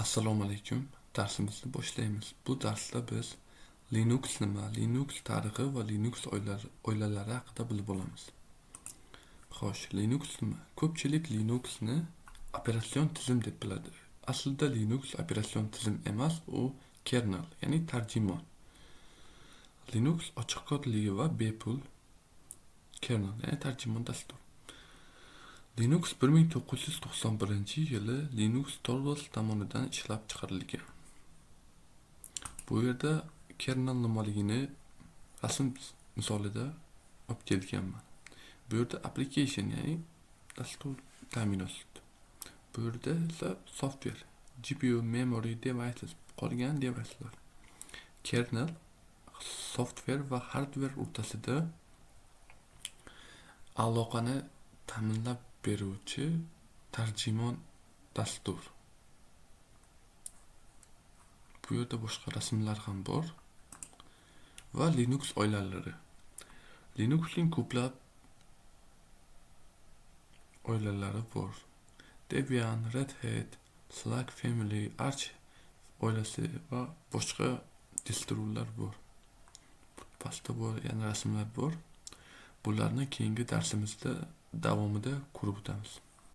Assalomu alaykum. Darsimizni boshlaymiz. Bu darsda biz Linux nima, Linux tarixi va Linux oilalari haqida bilib olamiz. Xo'sh, Linux nima? Ko'pchilik Linuxni operatsion tizim deb biladi. Aslida Linux operatsion tizim emas, u kernel, ya'ni tarjimon. Linux ochiq kodli va bepul kernel, ya'ni tarjimon dastur. Linux 1991-yili Linus Torvalds tomonidan ishlab chiqarilgan. Bu yerda kernel nimaligini rasm misolida olib kelganman. Bu yerda application, ya'ni dastur ta'minoti. Bu yerda esa software, GPU, memory, devices, qolgan devicelar. Kernel software va hardware o'rtasida aloqani ta'minlab beruvchi tarjimon dastur. Bu yerda boshqa rasmlar ham bor. Va Linux oilalari. Linuxning ko'plab oilalari bor. Debian, Red Hat, Slack Family, Arch oilasi va boshqa distrollar bor. Pastda bor, yana rasmlar bor. Bularni keyingi darsimizda davomida ko'rib o'tamiz.